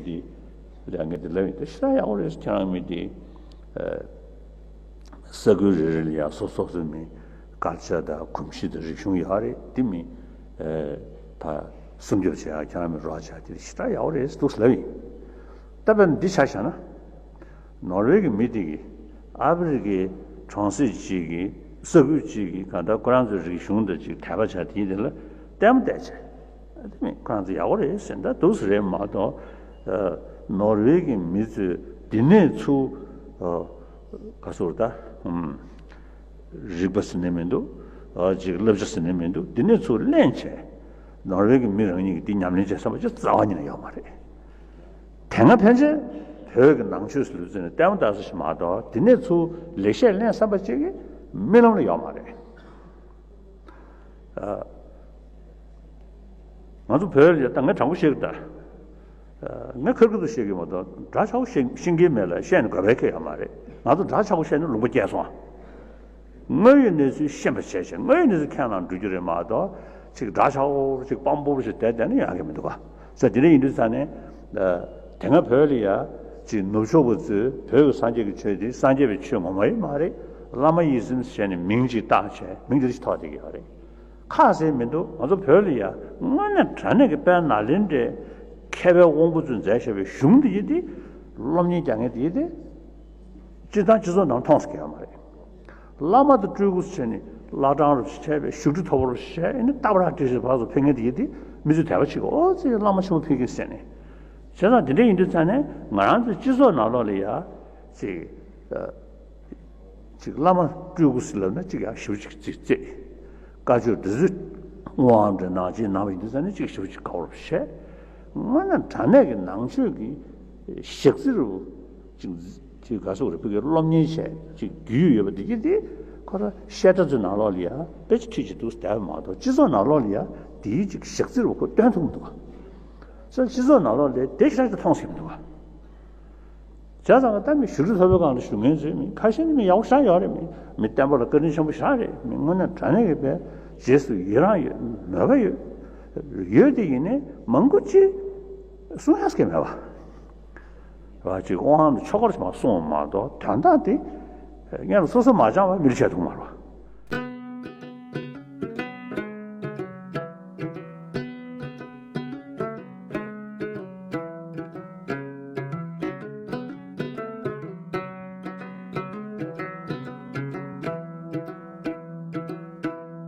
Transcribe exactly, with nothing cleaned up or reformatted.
དེ་ལས་ངས་དེ་ལབ་ཡིན། དེ་ཞེ་དྲག་ཡག་པོ་རེད། ཁྱེད་རང་མི་དེ་ས་ཁུལ་རེ་རེ་ལ་ཡང་སོ་སོ་སོའི་མི་ཀལ་ཅར་དང་གོམས་གཤིས་དང་རིག་གཞུང་ཡོད་རེད། དེ་མི་ཕར་སྲུང་སྐྱོབ་བྱེད་ཡག་ཁྱེད་རང་མི་རོགས་བྱེད་ཡག་དེ་ཞེ་དྲག་ཡག་པོ་རེད་འདུག་ལབ་ཡིན། ད་དཔེར་ན་འདི་ཆ་བཞག་ན། ནོར་ཝེ་གི་མི་དེ་གིས་ཨ་ཕི་རི་ཀའི་གྲོང་གསེབ་ཅིག་གི་ས་ཁུལ་ཅིག་གི་གང་ལྟར་ཁོ་རང་ཚོའི་རིག་གཞུང་དང་ཅིག་དད་པ་བྱ་དེའི་དེ་ལ་ལྟད་མོ་བལྟས་བྱས། དེ་མིན་ཁོ་རང་ཚོ་ཡག་པོ་རེད་ཟེར། ད་འདུག་སེ་རེད་མ་གཏོགས། ནོར་ཝེ་གི་མི་ཚོས་འདི་ནས་ཚུར་ག་ཟེར་ད། རིག་པ་ཟེར་ནས་མི་འདུག་ཅིག་བསླབ་བྱ་ཟེར་ནས་མི་འདུག་འདི་ནས་ཚུར་ལེན་བྱས། ནོར་ཝེ་གི་མི་རང་ཉིད་ཀྱིས་འདི་ཉམས་ལེན་བྱེད་བསམ་པ་ཅིག་རྩ་བ་ཉིད་ནས་ཡོད་མ་རེད། དེ་སྔ་ཕན་ཆད་བོད་ཀྱི་ནང་ཆོས་སུ་ལུས་ཚུལ་ནས་ལྟད་མོ་ལྟ་ས་ཞིག་མ་གཏོགས། དེ་ནས་ཚུར་ལེགས་བཤད་ལེན་བསམ་པ་ཅིག་གི་རྨི་ལམ་ལ་ཡོད་མ་རེད། ང་ཚོ་བོད་ལ་ད་ངས་དྲང་པོ་བཤད་ཀྱི་ད། ངས་ཁེར་ཁེར་དུ་བཤད་ཀྱི་མ་གཏོགས། འདྲ་ཆགས་པོ་བཤད་ཤེས་ཀྱི་མེད་ལ། བཤད་ནས་དགོས་པའི་ཁེ་ཡོད་མ་རེད། ང་ཚོ་འདྲ་ཆགས་པོ་བཤད་ན་ལུང་པ་བསྐྱལ་སོང་། དངོས་ཡོད་གནས་ཚུལ་ཤེས་པ་བྱས་བྱས། དངོས་ཡོད་གནས་ཚུལ་ཁས་བླངས་འགྲོ་རྒྱུ་རེད་མ་གཏོགས། ཅིག་འདྲ་ཆགས་པོ་ཅིག་སྤམ་པོ་ཞིག་བསྡད་བསྡད་ན་ཡག་གི་མི་འདུག་ག་ས་དེ་འདྲ་ཡིན་དུས་ཙང་ནས། དེ་སྔ་བོད་ལ་ཡ་ཅིག་ནུབ་ཕྱོགས་པ་ཚོས་བོད་ཀྱི་སངས་རྒྱས་ཀྱི་ཆོས་དེ་སངས་རྒྱས་པའི་ཆོས་ངོ་མ་ཡིན་མ་རེད། བླ་མ་ཡིད་བཞིན་ཟེར་ནས་མིང་ཅིག་བཏགས་བྱས་མིང་དེ་ཞིག་ཐོགས་བསྡད་ཀྱི་ཡོད་རེད། ཁ་གསལ་མི་འདུག་ང་ཚོ་བོད་ལ་ཡ་དངོས་གནས་དྲང་གནས་ཀྱི་དཔལ་ནཱ་ལེནྡྲའི་མཁས་པའི་དབང་པོ་ཚོས་མཛད་བཞག་པའི་གཞུང་དེ་ཡིན་དེ། སློབ་གཉེར་རྒྱག་མཁན་དེ་ཡིན་དེ། སྤྱིར་བཏང་སྤྱི་ཚོགས་ནང་མཐོང་ས་ཀྱང་ཡོད་མ་རེད། བླ་མ་དང་སྤྲུལ་སྐུ་ཟེར་ནས་བླ་བྲང་རུ་ཞིག་བྱས་པས། བཞུགས་ཁྲི་མཐོ་པོ་རུ་ཞིག་བྱས། ཨེ་ནི་རྟ་བྲག་བཀྲ་ཤིས་ཕར་ཚུར་ཕེབས་མཁན་དེ་ཡིན་དེ། མི་ཚོས་དད་པ་བྱེད་ཀྱི། ཨོ་ཙི་བླ་མ་ཆེན་པོ་ཕེབས་ཀྱིན་ཟེར་ནས། བྱས་ཙང་དེ་འདྲ་ཡིན་དུས་ཙང་ནས་ང་རང་ཚོའི་སྤྱི་ཚོགས་ནང་ལོགས་ལ་ཡ་ཅིག་ཅིག་བླ་མ་སྤྲུལ་སྐུ་ཟེར་ལབ་ན་ཅིག་ཡང་ཞེ་པོ་ཅིག་ཙིག་ཙིག་བཀའ་ཆོས་འདི་ཚོ་དབང་འདྲ་ནང་ཆེན་ནང་པ་ཡིན་དུས་ཙང་ནས་ཅིག་ཞེ་པོ་ཅིག་དགའ་པོ་བྱས། དངོས་གནས་དྲང་གནས་ཀྱི་ནང་ཆོས་ཀྱི་ཞག་རྩི་རུ་ཅིག་ཅིག་ག་ཟེར་རེད། བོད་ཀྱི་སློབ་གཉེར་བྱས་ཅིག་རྒྱུས་ཡོད་པ་འདི་གྱིས་དེ་ཁོ་རང་བཤད་གྲྭ་ཚོའི་ནང་ལོགས་ལ་ཡ་དཔེ་ཆ་ཁྲིད་ཅིག་འདུག་བསྡད་པ་མ་གཏོགས། སྤྱི་ཚོགས་ནང་ལོགས་ལ་ཡ་དེའི་ཅིག་ཞག་རྩི་རུ་ཁོ་སྟོན་ཐུབ་མི་འདུག་ག་ས་སྤྱི་ཚོགས་ནང་ལོགས་ལ་དེ་ཞག་ཅིག་མཐོང་སྲིད་མི་འདུག་ག་བྱས་ཙང་ད་མི་བཞུགས་ཁྲི་མཐོ་པོའི་སྒང་ལ་བཞུགས་མཁན་ཚོའི་མི་ཁ་ཤས་ནི་མི་ཡག་པོ་ཞེ་དྲག་ཡོད་རེད། མི་མི་བསྟན་པ་ལ་བཀའ་དྲིན་ཆེན་པོ་ཞེ་དྲག་རེད། མི་དངོས་གནས་དྲང་གནས་ཀྱི་དཔེ་རྗེས་སུ་ཡི་རང་ཡོད། མོས་པ་ཡོད། ཡོད་དེ་ཡིན་ནའི་མང་པོ་ཅིག་གསུང་ཡག་གི་མེད་པ། བ་ཅིག་དབང་དང་ཆོ་ག་ཞིག་མ་གསུངས་པ་མ་གཏོགས། དོན་དག་དེ་སྔོན་ལ་སོ་སོ་མ་སྦྱངས་པ་མི་ལ་བཤད་ཐུབ་མ་རེད་